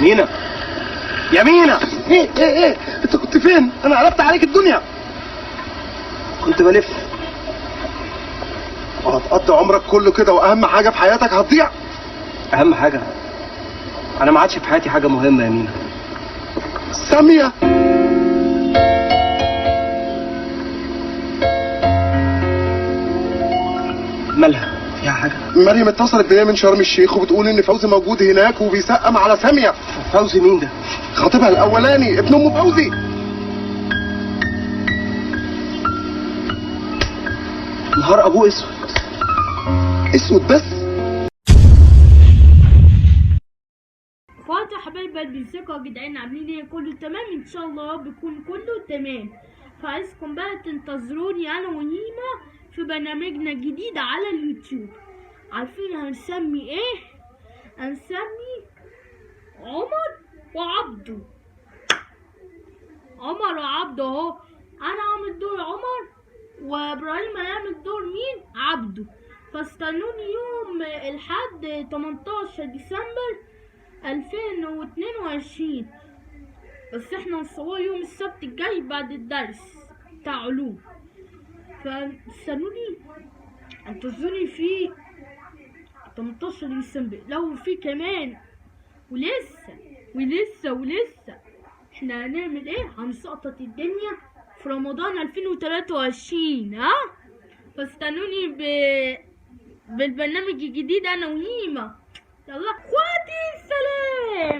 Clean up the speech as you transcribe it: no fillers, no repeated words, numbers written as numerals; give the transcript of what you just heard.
مينا، يا مينا. ايه ايه ايه، انت كنت فين؟ انا قلبت عليك الدنيا. كنت بلف. وهتقضي عمرك كله كده، واهم حاجة في حياتك هتضيع. اهم حاجة؟ انا ما عادش في حياتي حاجة مهمة يا مينا. سامية. مالها؟ فيها حاجة؟ مريم اتصلت بيا من شرم الشيخ وبتقول ان فوزي موجود هناك وبيسقم على سامية. فوزي مين ده؟ خطيبها الاولاني، ابن ام فوزي. نهار ابوه اسود. اسود بس. اخواتي حبايب قلبي، ازيكم يا جدعان؟ عاملين ايه؟ كله تمام ان شاء الله، يا رب يكون كله تمام. فعايزكم بقى تنتظروني انا ونيمة في برنامجنا الجديد على اليوتيوب. عارفين هنسمي ايه؟ هنسمي عمر وعبده. عمر وعبده اهو. انا هعمل دور عمر وابراهيم هيعمل دور مين؟ عبده. فاستنوني يوم الحد 18 ديسمبر 2022، بس احنا نصور يوم السبت الجاي بعد الدرس بتاع علوم. فاستنوني، انتظروني في 18 ديسمبر. لو في كمان، ولسه ولسه ولسه احنا هنعمل ايه؟ هنسقط الدنيا في رمضان 2023. ها، فاستنوني بالبرنامج الجديد انا ونيمة. يلا اخواتي، سلام.